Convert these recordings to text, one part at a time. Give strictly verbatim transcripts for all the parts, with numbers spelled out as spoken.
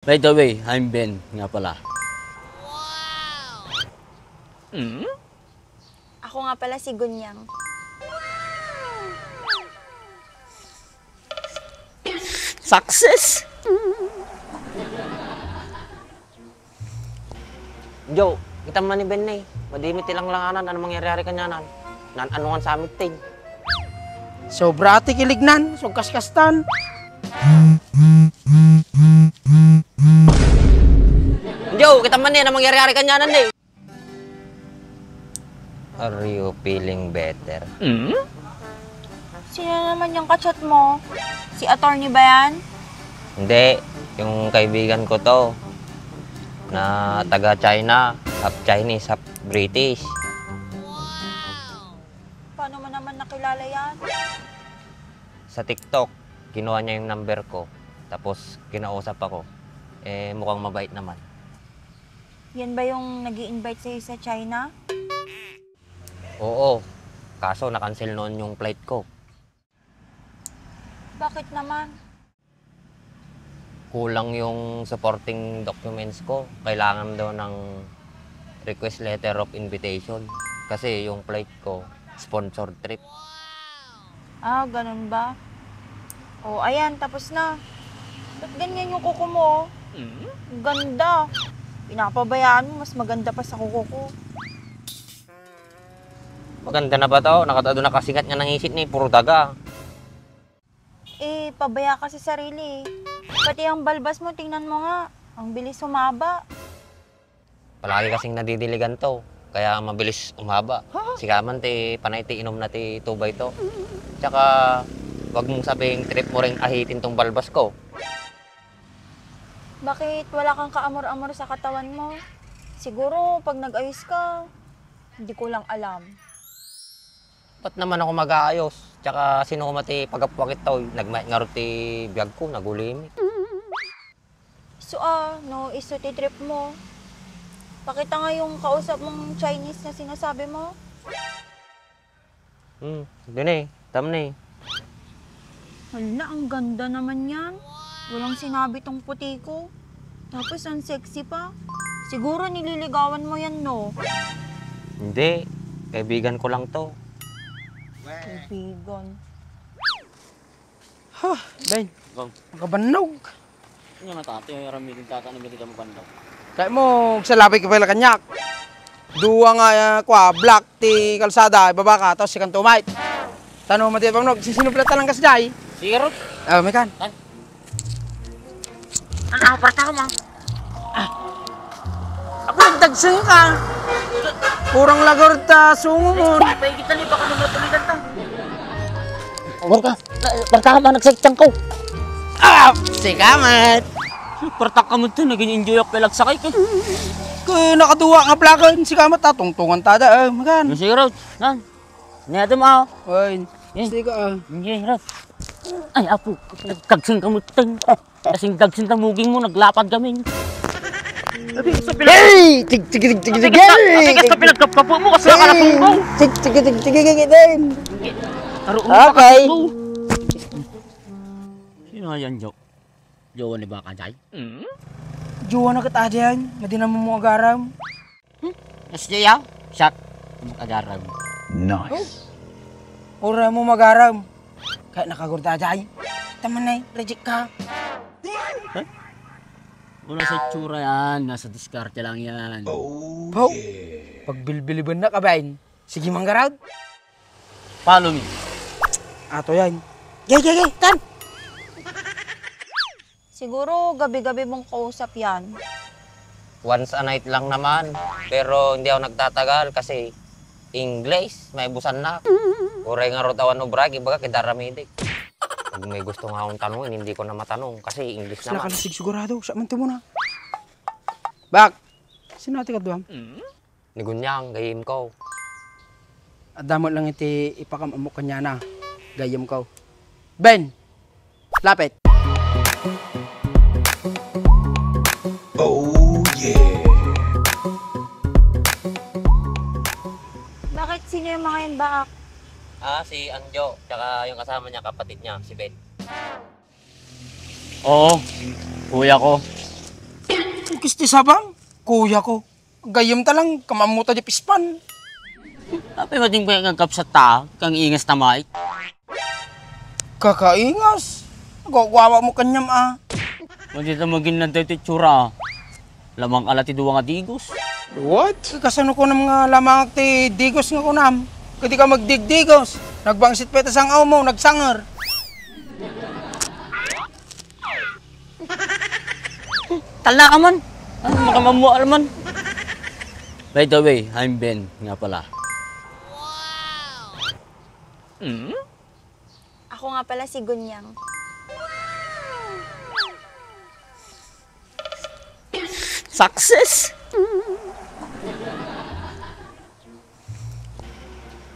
By the way, I'm Ben nga pala. Hmm? Ako nga pala si Gunyang. Success! Jo, kita man ni Ben, eh. Madimit ti langlanganan, ano mangyari-ari kanianan? Naan-ano nga sa meeting? Sobra ti kilignan, so kaskastan. Jo, kita man ni, ano mangyari-ari kanianan, eh? Are you feeling better? Hmm? Sino naman yung kachat mo? Si attorney ba yan? Hindi, yung kaibigan ko to, na taga China, half Chinese, half British. Paano mo naman nakilala yan? Sa TikTok, kinuha niya yung number ko, tapos kinausap ako. Eh, mukhang mabait naman. Yan ba yung nag invite sa'yo sa China? Oo, kaso na-cancel noon yung flight ko. Bakit naman? Kulang yung supporting documents ko. Kailangan daw ng request letter of invitation. Kasi yung flight ko, sponsored trip. Ah, ganun ba? O, ayan, tapos na. Ba't ganyan yung kuko mo? Mm. Ganda. Pinapabayaan mo, mas maganda pa sa kuko ko. Maganda na ba to? Nakatado na kasingat nga nangisit ni, puro daga. Eh, pabaya ka sa sarili. Pati ang balbas mo, tingnan mo nga. Ang bilis humaba. Palagi kasing nadidiligan to, kaya mabilis umaba. Sika man ti panay ti inom na ti two by two. Tsaka, wag mong sabing trip mo ring ahitin tong balbas ko. Bakit wala kang kaamor-amor sa katawan mo? Siguro, pag nag-ayos ka, hindi ko lang alam. Ba't naman ako mag-aayos? Tsaka, sino ko mati pagapwakit tao? Nagmayat nga ro ti biyag ko, nagulimit. So, ah, no, isu ti trip mo. Pakita nga yung kausap mong Chinese na sinasabi mo. Hmm, dine, tamne. Hala, ang ganda naman yan. Walang sinabi tong puti ko. Tapos, ang sexy pa. Siguro nililigawan mo yan, no? Hindi. Kaibigan ko lang to. Kaibigan. Huh, Ben. Bang. Makabannog. Ano nga tati, yung aram meeting tata, ano meeting mo bannog? Kaya mo, salapit ka pala kanyak. Duwa nga, ah, kwa, block ti kalsada, ibaba ka, tapos sikan tumait. Tano, mati, bannog, sisino pala talang kas jay? Sige, Rod. Ah, may kan. Tan. Ano, ah, para sa ako, ma? Ah. Ako, nagdagsen ka. Kurang lagar ta, sungo mo. Paigit na ni, baka naman tuligan ta. Awar ka. Parta ka man, nagsaktang ko. Ah, sikamat. Parta ka mo to, naging enjoy ako pala sakay ko. Kaya nakaduwa nga plakan, sikamat, ah, tungtungan tada, ah, magan. Sige, Rod. Nan. Niya mo, ah. Oy, Eh. Sige ka, ah. Sige, Rod. Ay, apo, nagkagsin ka mo, ting. Kasing dagsin ta muging mo, naglapad kami. Hey! Tig, tig, tig, tig, tig, Atigas ka, hey! Atigas ka pinagkapkapo mo kasi Hey! Nakalapong mo. Tig, tig, tig, tig, tig, tig, tig. Aro mo Okay. Mo. Sino nga yan, Jo? Jowa ni Baka Jay? Jowa na kita diyan, nga di naman mo agaram. Hmm? Mas Jay, ah? Shot. Mag-agaram. Nice. Ura mo magaram. Kaya nakagurda, Jay. Tama na eh, reject ka. Huh? Wala sa itsura yan. Nasa diskarte lang yan. Oh, Pau, yeah. Pagbilbiliban na ka, Ben. Sige, manggarad. Follow me. Ato yan. Gay, gay, gay, tan! Siguro gabi-gabi mong kausap yan. Once a night lang naman. Pero hindi ako nagtatagal kasi English, may busan na. Uray nga rutawan o brag, ibaga kay Daramidik. Pag may gusto nga akong tanongin, hindi ko na matanong kasi English Sila naman. Ka na sigurado, sa man muna. Bak, sino ati kaduam? Ni Gunyang, gayem ko. Adamot lang iti ipakam-amok kaniana, gayem ko. Ben! Lapit! Oh, yeah! Bakit? Sino yung mga yun, Baak? Ah, si Anjo, tsaka yung kasama niya, kapatid niya, si Ben. Oo, kuya ko. Kisti sabam, kuya ko. Gayyem ta lang, kamammo ta di pispan. Apay mating pa nga kapsat ta, kang ingas ta, Mike. Kakaingas. Guaguawa mo kanyam, ah. Pwede ta maging nagday ti itsura, ah. Lamang ala ti dua nga digos. What? Kasano ko nga lamang ti digos nga kunam? Kadi ka magdigdigos. Nagbangsit pa ita sang-aw mo, nagsanger. Talna ka man. Ah, makamammual man. By the way, I'm Ben nga pala. Mm? Ako nga pala si Gunyang. Success!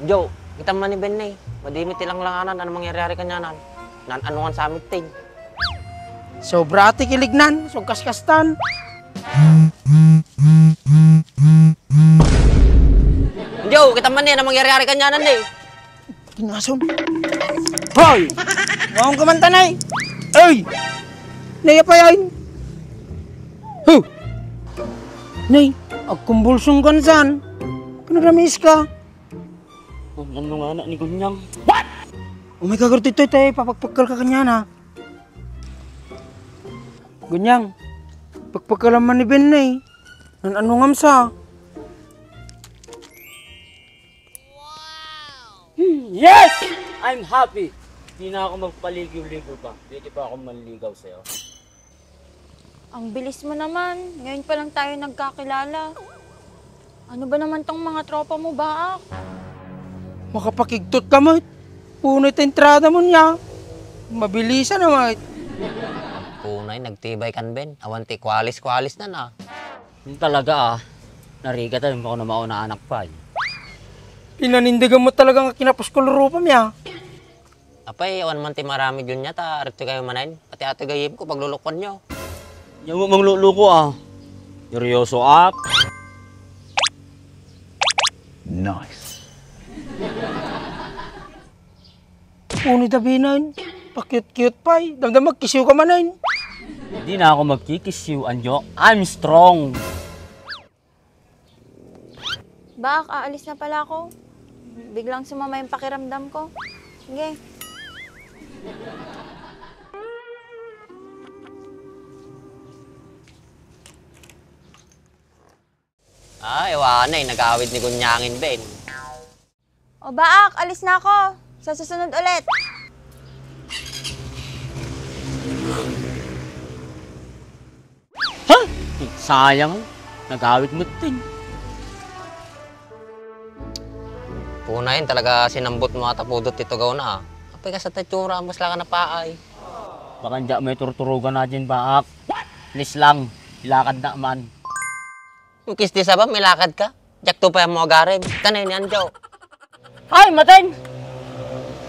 Jo, kita man ni Ben, eh. Madimit ti langlanganan, ano mangyari-ari kanianan? Naan-anongan sa amin, ting. Sobra ti kilignan, sugkaskastan. Jo, kita man ni, ano mangyari-ari kanianan, eh? Kinason. Hoy! Maong ka man tanay! Ay! Naya pa yan! Huh! Nay, agkumbulsong ka na saan? Kung nagramis ka? Oh, ano nga na ni Gunyang? What? Oh my God, ito, ito, ito, papagpagkal ka kanya na. Gunyang, pagpagkalan man ni Ben na eh. Nan ano ngam sa? Hmm, yes! I'm happy! Di na ako magpaligaw-ligaw pa. Pwede pa akong manligaw sa'yo. Ang bilis mo naman. Ngayon pa lang tayo nagkakilala. Ano ba naman tong mga tropa mo, Baak? Makapakigtot ka, mate. Punay ta entrada mo niya. Mabilisan na, mate. Punay, nagtibay kan Ben. Awan ti kwalis-kwalis na na. Yun talaga, ah. Narigat, ah, yung ako na mauna anak pa, eh. Pinanindigan mo talaga nga kinapos ko lurupam, ya. Apay, awan man ti maramid yun niya, ta aritso kayo manen. Pati ato gayim ko, paglulukuan nyo. Yan mo mangluluko, ah. Seryoso, ak. Nice. Uni da binan, pa-cute-cute pay. Damdam magkisiw ka manen. Di na ako magkikisiw, anjo. I'm strong. Bak, aalis na pala ako. Biglang sumama yung pakiramdam ko. Sige. Ay, wala eh. Nagawid ni Gunyangin, Ben. O, Baak, alis na ako. Sa susunod ulit. Ha? Sayang, nagawid mo din. Punayan talaga sinambot mo ata pudot ti tugaw na, ah. Apay ka sa tatsura, mas laka na paay. Baka hindi may turturugan na dyan, Baak. Please lang, ilakad na man. Yung kisti sabam, ilakad ka? Diak to pa mo agarem. Tanay ni Anjo. Ay, maten!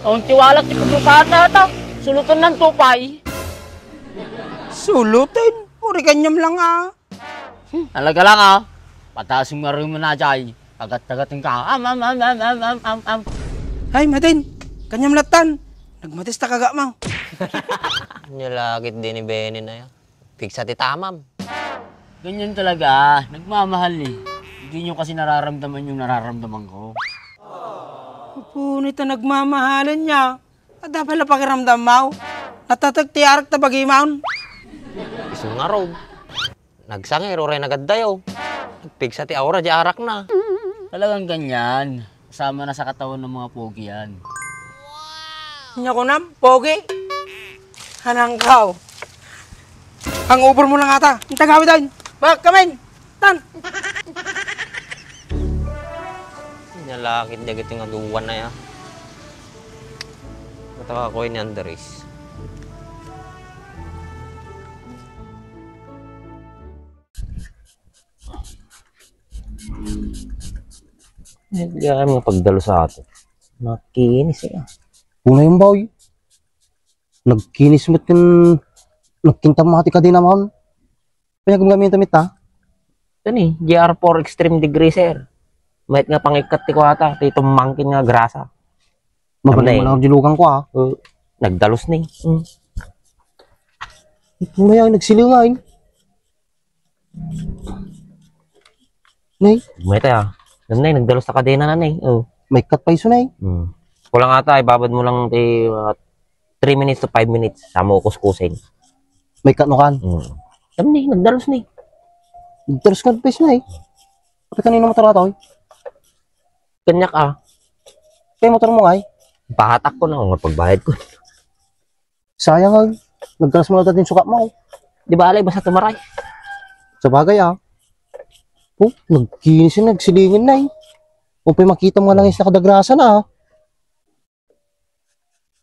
Ang tiwala ti kabutaan na ata. Sulutan ng tupay. Sulutan? Uri kanyam lang, ah. Hmm, talaga lang, ah. Pataas yung marunong na, Jay. Kagat-kagatin ka. Am, am, am, am, am, am, am, am. Ay, maten. Kanyam latan. Nagmatis ta kaga mo. Nilagit din ni Benny na yan. Pigsa ti tamam. Ganyan talaga, nagmamahal eh. Hindi nyo kasi nararamdaman yung nararamdaman ko. Punit na nagmamahalan niya. At dapat na pakiramdam mo. Natatag ti arak ta bagimaon. Isu nga rog. Nagsangir, uray nagaddayo. Nagpigsa ti aura di arak na. Talagang ganyan. Kasama na sa katawan ng mga pogi yan. Nya kunam, pogi. Hanangkaw. Ang ubor mo lang ata. Ang tagawid doon. Bak, kamin. Tan. Nalakit dagiti nga duwan na ya. Mataka ko ni Andres. Diyan nga pagdalo sa atin. Makinis eh. Una yung boy. Nagkinis mo kin, nagkinta mo ati ka din naman. Pinagmamit amit ha? Ito ni, G R four Extreme Degreaser. Mayat nga pangikkat ti kuwata, ti tumangkin nga grasa. Mabalik mo lang ang dilugan ko, ah. Uh, nagdalus ni. Mm. Ito na yan, nagsilingan. Nay, may tayo. Alam na, nagdalos na kadena na, nay. Oh. May cut pa iso, nay. Hmm. Kulang ata, ibabad mo lang ti, uh, three minutes to five minutes. Sa mo kuskusin. May cut no kan? Hmm. Alam ni, nagdalos ni. Nagdalos ka pa iso, nay. Pati kanino motor ata, oy? Kanyak, ah. Kay motor mo, ay? Pahatak ko na, kung pagbayad ko. Sayang, ah. Nagkalas mo na din sukat mo. Di ba, alay, basta tumaray. Sa bagay, ah. Oh, nagkinis yun, nagsilingin na, eh. Kung pa'y makita mo nga lang is nakadagrasa na, ah.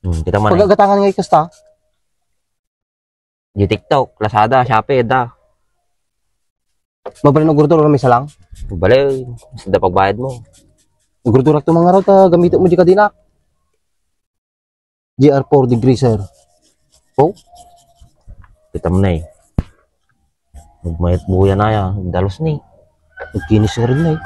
Hmm, kita mo na, eh. Pagagatangan nga ikasta. Di TikTok, Lazada, Shopee, da. Mabalin ugurdur, may salang? Bale, basta da pagbayad mo. Ugurdurak to mga raw, ta gamitin mo di kadina. G R four degree, sir. Oh? Kita mo na, eh. Nagmayat buya na ya, dalos ni. Nagkinis ka rin na, eh.